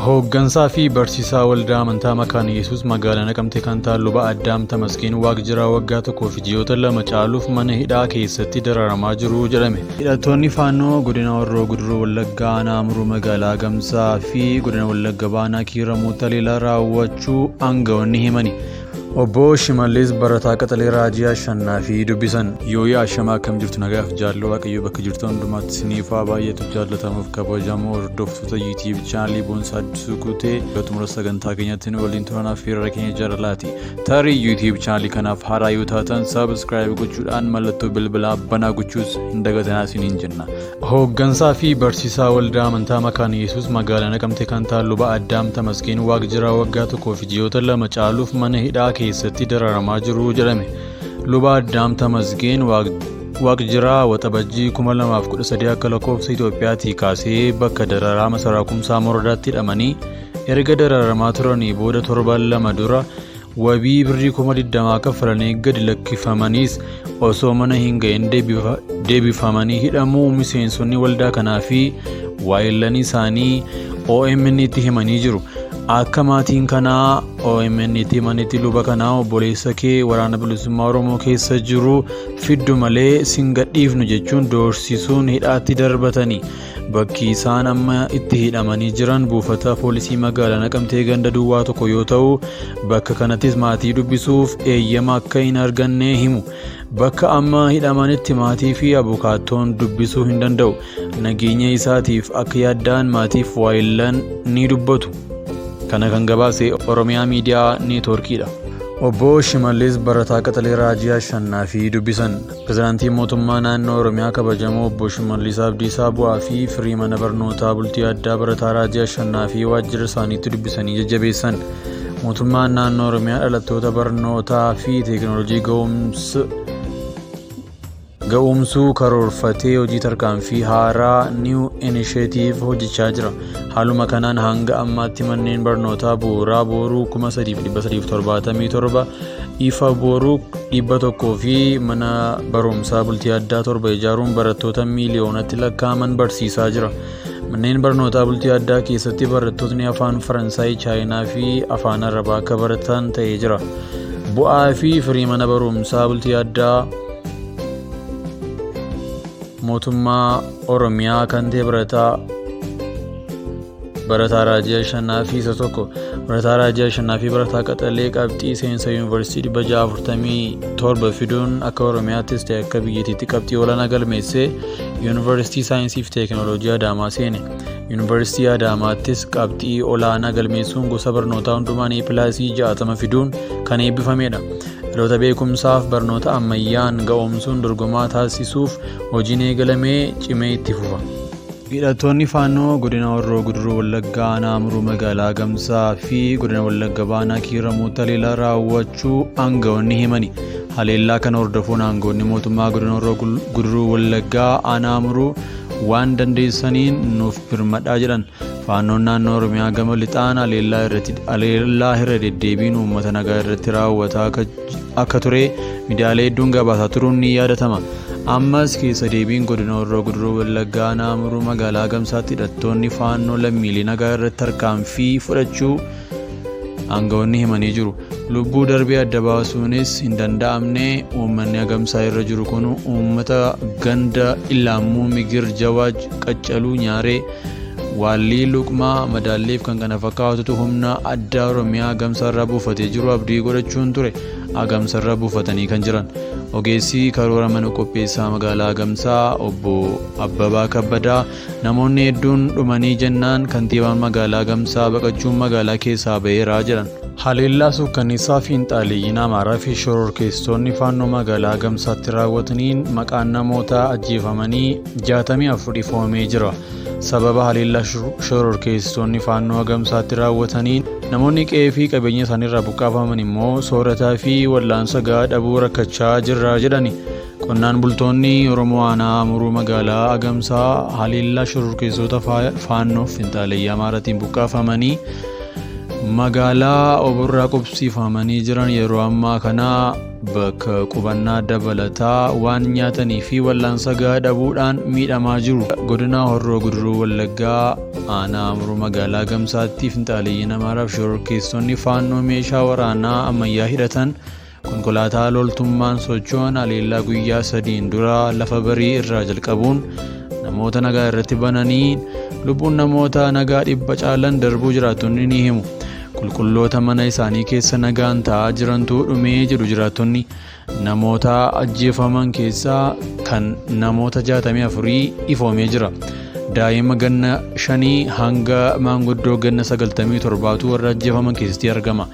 Hooggansaa fi barsiisaa waldaa amantaa Makaana Yesuus magaalaa Naqamtee kan ta'an Luba Addaam Tamasgeen Waaqjiraa waggaa tokkoo fi ji'oota 2 caaluuf mana hidhaa keessatti dararamaa jiru jedhame. Hidhattoonni Faannoo godina Horroo Guduruu Wallaggaa Aanaa Amuruu magaalaa Agamsaa fi godina Wallagga Baanaa Kiiramuutti haleellaa raawwachuu aangawoonni himani. Obbo Shimallis Barataa Qaxalee Raajii Ashannaa fi dubbisan. Yoo'ii Ashamaa, akkam jirtu? Nagaaf jaalloo Waaqayyoo bakka jirtu hundumaatti isiniif haa baay'atu. Jaallatamuuf kabajamoo hordoftoota YouTube chaanalii Boonsaa Addisuu Guutee, xumura sagantaa keenyatti nu waliin turan affeerra keenya jaalalaati. Tarii YouTube chaanalii kanaaf haaraa yoo taatan, subscribe gochuudhaan mallattoo bilbilaa banaa gochuus hin dagatinaa isiniin jenna. Hooggansaa fi barsiisaa waldaa amantaa Makaana Yesuus magaalaa Naqamtee kan ta'an Luba Addaam Tamasgeen Waaqjiraa waggaa tokkoo fi ji'oota 2 caaluuf mana hidhaa keessatti dararamaa jiru jedhame. Luba Addaam Tamasgeen Waaqjiraa Waxabajjii 2013 akka lakkoofsa Itoophiyaatii kaasee bakka dararaa Masaraa Kumsaa Morodaatti hidhamanii erga dararamaa turanii booda, torban 2 dura wabii birrii 20,000 kaffalanii gadi lakkifamanis osoo mana hin ga'in deebifamanii hidhamuu miseensonni waldaa kanaa fi waayillan isaanii OMN itti himanii jiru. Akka maatiin kanaa OMN itti himanitti, luba kanaa obboleessa kee Waraana Bilisummaa Oromoo keessa jiru fiddu malee sin gadhiifnu jechuun doorsisuun hidhaatti darbatanii. Bakki isaan amma itti hidhamanii jiran buufata poolisii magaalaa Naqamtee ganda duwwaa 1 yoo ta'u, bakka kanattis maatii dubbisuuf eeyyama akka hin arganne himu. Bakka amma hidhamanitti maatii fi abukaattoon dubbisuu hin danda'u. Nageenya isaatiif akka yaaddaan maatiif waayillan ni dubbatu. Kana kan gabaase Oromiyaa Miidiyaa Neetwoorkiidha. Obbo Shimallis Barataa Qaxalee Raajii Ashannaa fi dubbisan. Pirezidaantiin mootummaa naannoo Oromiyaa kabajamoo Obbo Shimallis Abdiisaa bu'aa fi firii mana barnootaa bultii addaa Barataa Raajii Ashannaa fi waajjira isaaniitti dubbisanii jajjabeessan. Mootummaan naannoo Oromiyaa dhalattoota barnootaa fi teekinooloojii ga'umsuu karoorfatee hojii tarkaanfii haaraa New Initiative hojjechaa jira. Haaluma kanaan hanga ammaatti manneen barnootaa bu'uuraa Boruu 3377, Ifa Boruu 100 fi mana barumsaa bultii addaa 7 ijaaruun barattoota miiliyoonatti lakkaa'aman barsiisaa jira. Manneen barnootaa bultii addaa keessatti barattootni afaan Faransaay, Chaayinaa fi afaan Arabaa akka baratan ta'ee jira. Bu'aa fi firii mana barumsaa bultii addaa mootummaa Oromiyaa kan ta'e Barataa Raajii Ashannaa fi isa tokko. Barataa Raajii Ashannaa fi Barataa Qaxalee qabxii seensa yuunivarsiitii 647 fiduun akka Oromiyaattis ta'e akka biyyattiitti qabxii olaanaa galmeessee Yuunivarsiitii Saayinsii fi Teekinooloojii Adaamaa seene. Yuunivarsiitii Adaamaattis qabxii olaanaa galmeessuun gosa barnootaa hundumaan A plus 60 fiduun kan eebbifamedha. Dhaloota beekumsaaf barnoota ammayyaan ga'oomsuun dorgomaa taasisuuf hojiin eegalamee cimee itti fufa. Hidhattoonni Faannoo godina Horroo Guduruu Wallaggaa Aanaa Amuruu magaalaa Agamsaa fi godina Wallagga Baanaa Kiiramuutti haleellaa raawwachuu aangawoonni himani. Haleellaa kana hordofuun aangawoonni mootummaa godina Horroo Guduruu Wallaggaa Aanaa Amuruu waan dandeessaniin nuuf birmadhaa jedhan. Faannoon naannoo Oromiyaa gama lixaan haleellaa irra deddeebiin uummata nagaa irratti raawwataa akka ture miidiyaalee hedduun gabaasaa turuun ni yaadatama. Ammas keessa deebiin godina Horroo Guduruu Wallaggaa Aanaa Amuruu magaalaa Agamsaatti hidhattoonni Faannoo lammiilee nagaa irratti tarkaanfii fudhachuu aangawoonni himanii jiru. Lubbuu darbee adda baasuunis hin danda'amne. Uummanni Agamsaa irra jiru kun uummata ganda Ilaammuu, Migir, Jawaaj, Qaccaluu, Nyaaree, Waallii, Luqmaa, Madaalleef kan kana fakkaatutu humna addaa Oromiyaa Agamsaa irraa buufatee jiru abdii godhachuun ture Agamsa irra buufatanii kan jiran. Ogeessi karoora mana qopheessaa magaalaa Agamsaa Obbo Abbabaa Kabbadaa, namoonni hedduun dhumanii jennaan kantiibaan magaalaa Agamsaa baqachuun magaalaa keessaa ba'eera jedhan. Haleellaa suukkanneessaa fiinxaaleeyyiin Amaaraa fi shororkeessitoonni Faannoo magaalaa Agamsaatti raawwataniin maqaan namoota ajjeefamanii 64 ifoomee jira. Sababa haleellaa shororkeessitoonni Faannoo Agamsaatti raawwataniin namoonni qe'ee fi qabeenya isaaniirraa buqqaafaman immoo soorataa fi wal'aansa gahaa dhabuu rakkachaa jirra jedhani. Qonnaan bultoonni Oromoo Aanaa Amuruu magaalaa Agamsaa haleellaa shororkeessitoota Faannoo fiinxaaleeyyii Amaaraatiin buqqaafamanii magaalaa Oborraa qubsiifamanii jiran yeroo ammaa kana Bakka qubannaa dabalataa waan nyaatanii fi wal'aansa gahaa dhabuudhaan miidhamaa jiru. Godina Horroo Guduruu Wallaggaa aanaa Amuruu magaalaa Gamsaatti finxaaleeyyiin Amaaraaf shororkeessonni Faannoo meeshaa waraanaa ammayyaa hidhatan konkolaataa loltummaan socho'an haleellaa guyyaa 3 dura lafa barii irraa jalqabuun namoota nagaa irratti bananii lubbuun namoota nagaa 100 caalan darbuu jiraattonni ni himu. Qulqulloota mana isaanii keessa nagaan taa'aa jirantu dhumee jedhu jiraattonni. Namoota ajjeefaman keessaa kan namoota 64 ifoomee jira. Daa'ima ganna 5 hanga maanguddoo ganna 97tu warra ajjeefaman keessatti argama.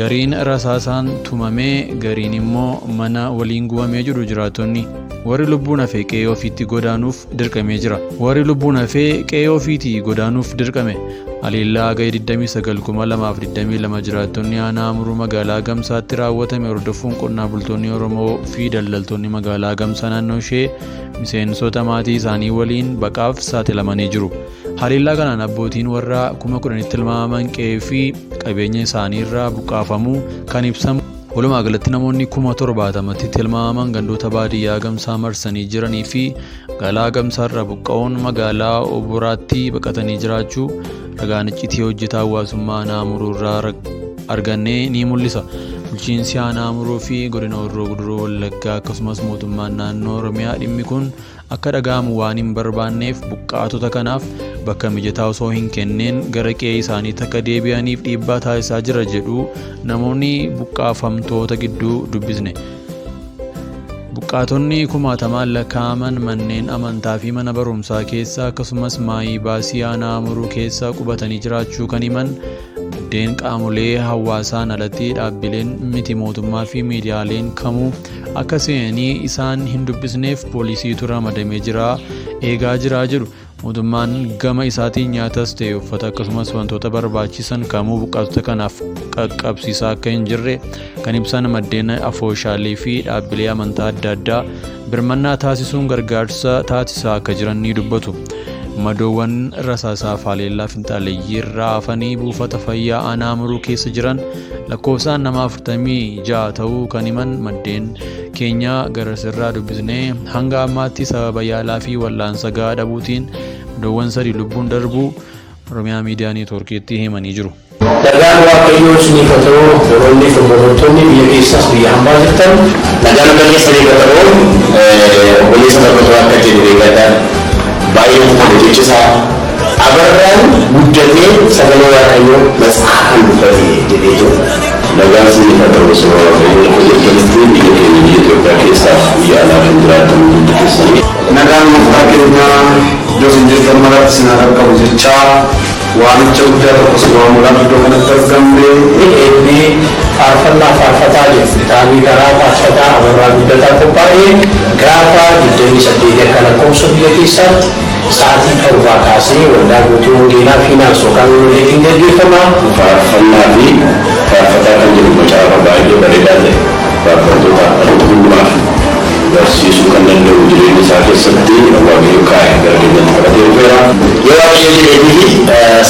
Gariin rasaasaan tumamee gariin immoo mana waliin gubamee jedhu jiraattonni. Warri lubbuun hafee qe'ee ofiitti godaanuuf dirqamee jira. Warri lubbuun hafee qe'ee ofiitti godaanuuf dirqame. Haleellaa Hagayya 29,2022 jiraattonni aanaa Amuruu magaalaa Gamsaatti raawwatame hordofuun qonnaan bultoonni Oromoo fi daldaltoonni magaalaa Gamsaa naannoo ishee miseensota maatii isaanii waliin baqaaf saaxilamanii jiru. Haleellaa kanaan abbootiin warraa 10,000tti tilmaamaman qe'ee fi qabeenya isaanii irraa buqqaafamuu kan ibsamu. Walumaa galatti namoonni 70,000tti tilmaamaman gandoota baadiyyaa Gamsaa marsanii jiranii fi magaalaa Gamsaa irraa buqqa'uun magaalaa Oboraatti baqatanii jiraachuu ragaan icciitii hojjetaa hawaasummaa aanaa Amuruu irraa arganne ni mul'isa. Bulchiinsi aanaa Amuruu fi godina Horroo Guduruu Wallaggaa akkasumas mootummaan naannoo Oromiyaa dhimmi kun akka dhaga'amu waan hin barbaanneef buqqaatota kanaaf bakka mijataa osoo hin kenneen gara qe'ee isaaniitti akka deebi'aniif dhiibbaa taasisaa jira jedhu namoonni buqqaafamtoota gidduu dubbisne. Buqqaatonni kumaatamaan lakkaa'aman manneen amantaa fi mana barumsaa keessa akkasumas maayii baasii aanaa Amuruu keessa qubatanii jiraachuu kan himan maddeen qaamolee hawaasaan alatti dhaabbileen miti mootummaa fi miidiyaaleen kamuu akka seenanii isaan hin dubbisneef poolisiitu ramadamee jira eegaa jira jedhu. Mootummaan gama isaatiin nyaatas ta'e uffata akkasumas wantoota barbaachisan kamuu buqqaatota kanaaf qaqqabsiisaa akka hin jirre kan ibsan maddeen afooshaalee fi dhaabbilee amantaa adda addaa birmannaa taasisuun gargaarsa taasisaa akka jiran ni dubbatu. Madoowwan rasaasaaf haleellaa finxaaleeyyii irraa hafanii buufata fayyaa aanaa Amuruu keessa jiran lakkoofsaan nama 46 ta'uu kan himan maddeen keenya gara sirraa dubbisnee hanga ammaatti sababa yaalaa fi wal'aansa gahaa dhabuutiin madoowwan 3 lubbuun darbuu Oromiyaa Miidiyaa Neetwoorkiitti himanii jiru. Nagaan Waaqayyoo isiniif haa ta'u, obboloonni fi obbolootonni biyya keessaas biyya hambaa jirtan. Nagaan Waaqayyoo isiniif haa ta'u, obboleessa tokkotu akka jedhu beekadhaan baay'ee nama jechisaa. Abarraan guddatee sagalee Waaqayyoo matsaafaan dubbate jedhee jiru. Nagaan isiniif haa ta'u, saba Waaqayyoo lafa jirtanitti biyya keenya biyya Itoophiyaa keessaaf biyya alaa kan jiraatan hundi keessanii. Nagaan gooftaa keenyaa iddoo isin jirtan maratti isin haa qaqqabu jechaa waamicha guddaa tokko si waamuudhaaf iddoo kanatti argamne. Eebbi faarfannaa faarfataa jedhu kitaabni karaa faarfataa Abarraa Guddataa qophaa'ee gaafa 28 akka lakkoofsa biyya keessaatti sa'aatii 7 kaasee waldaa guutuu wangeelaa fiinaans yookaan walleetiin gaggeeffama. Faarfannaa fi faarfataa kan jedhu macaafa baay'ee bareedaa ta'e faarfattoota dhaloota hundumaaf barsiisuu kan danda'u jireenya isaa keessatti Waaqayyo kaa'e gara keenyatti qabatee dhufeera. Yoo Waaqayyo jedhee fi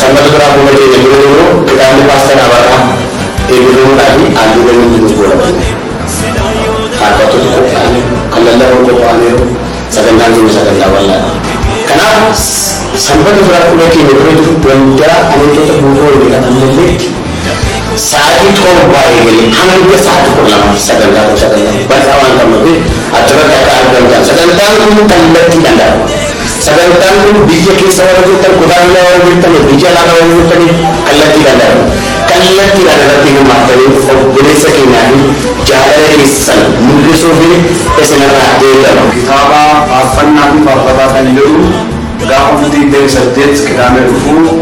sanbata biraa fuula keenya dura jiru kitaabni paastar Abarraa eebbifamuudhaa fi halluu galii jiruuf godhama. Faarfattoota qophaa'anii kan lallaban qophaa'aniiru sagantaan keenya sagantaa bal'aadha. Kanaaf sanbata biraa fuula keenya dura jiru waldaa amantoota guutuu wangeelaa ammalleetti sa'aatii 7 eegalee hanga sa'aatii 12 sagantaa kun sagantaa bal'aa waan qabnuuf achirratti akka argamtan sagantaan kun kallattiidhaan darba. Sagantaan kun biyya keessa warra jirtan, kutaa biyyaa warra jirtan, biyya alaa warra jirtan kallattiidhaan darba. Kallattiidhaan irratti hirmaattanii obboleessa keenyaa fi jaalala keessan mul'isuu fi isinirraa eegama. Kitaaba faarfannaa fi faarfataa kan jedhu gaafa 28 Qidaamee dhufuu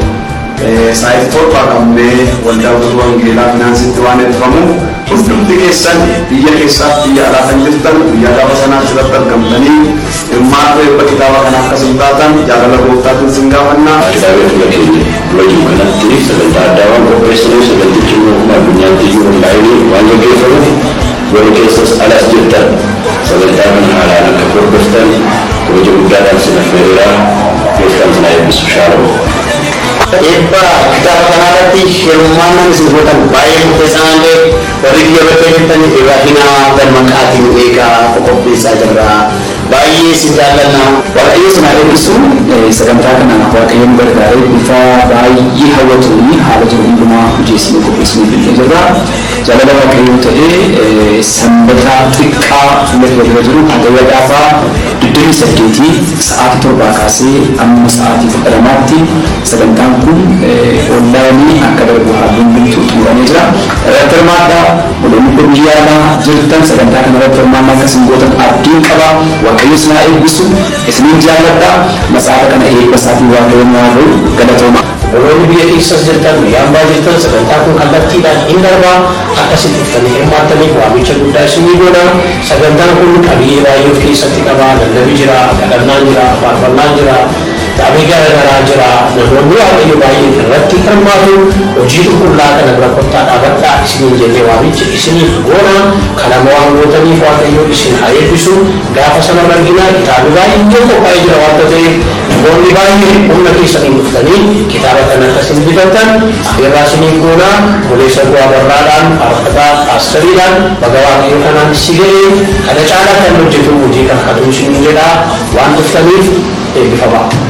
sa'aatii 7 qabnee waldaa guutuu wangeelaa finaansitti waan eebbifamuuf hundumti keessan biyya keessaaf biyya alaa kan jirtan guyyaa gaafa sanaa asirratti argamtanii hirmaatoo eebba kitaaba kanaa akkasuma taatan jaalala gooftaatiin isin gaafanna. Kitaaba fuula keenya dura jiru kanatti sagantaa addaa waan qopheessaniif sagantichi immoo akkuma addunyaatti iyyuu onlaayinii waan gaggeeffamuuf warri keessas alas jirtan sagantaa kana haalaan akka hordoftan kabaja guddaadhaan sin affeereera. Gooftaan sin haa eebbisu. Shaaloom. Eebba kitaaba kanarratti hirmaannaan isin gootan baay'ee murteessaa waan ta'eef Warri biyya bakkee jirtan irraa hinaa dammaqaatiin eegaa qopheessaa jirra. Baay'ee isin jaallanna. Waaqayyo isin haa eebbisu. Sagantaa kana Waaqayyoon gargaaree bifa baay'ee hawwatuun haala jiru hundumaa mijeessinee qopheessinee fidnee jirra. Jaalala Waaqayyoo ta'ee sanbata xiqqaa fuula dura jiru hagayya gaafa 28 sa'aatii 7 kaasee amma sa'aatii 12tti sagantaan kun onlaayinii akka darbu haalli hundumtuu xumuramee jira. Irratti hirmaadhaa. Obboloonni biyya alaa jirtan sagantaa kana irratti hirmaannaa akka isin gootan abdiin qaba. Waaqayyo isin haa eebbisu. Isinin jaalladha. Matsaafa kana eebba isaatiin Waaqayyo nu haa ga'u. Galatooma. Obboloonni biyya keessas jirtan, biyya ambaa jirtan sagantaa kun kallattiidhaan hin darbaa akkasitti dhuftanii hirmaattaniif waamicha guddaa isinii goona. Sagantaan kun qabiyyee baay'ee of keessatti qaba. Lallabi jira, kadhannaan jira, faarfannaan jira, taphni garaagaraa jira. Namoonni Waaqayyo baay'een irratti hirmaatu. Hojii qulqullaa kana bira kottaa dhaabadhaa isiniin jennee waamicha isiniif goona. Kanama waan gootaniif Waaqayyo isin haa eebbisu. Gaafa sana argina kitaabni baay'een qophaa'ee jira waanta ta'eef namoonni baay'een humna keessaniin dhuftanii kitaaba kana akka isin bitattan afeerraa isiniif goona. Obboleessa bu'aa barraadhaan, faarfataa, paastariidhaan baga Waaqayyo kanaan si ga'e kana caalaa kan hojjetu hojii kan hatu isiniin jedha waan dhuftaniif eebbifamaa.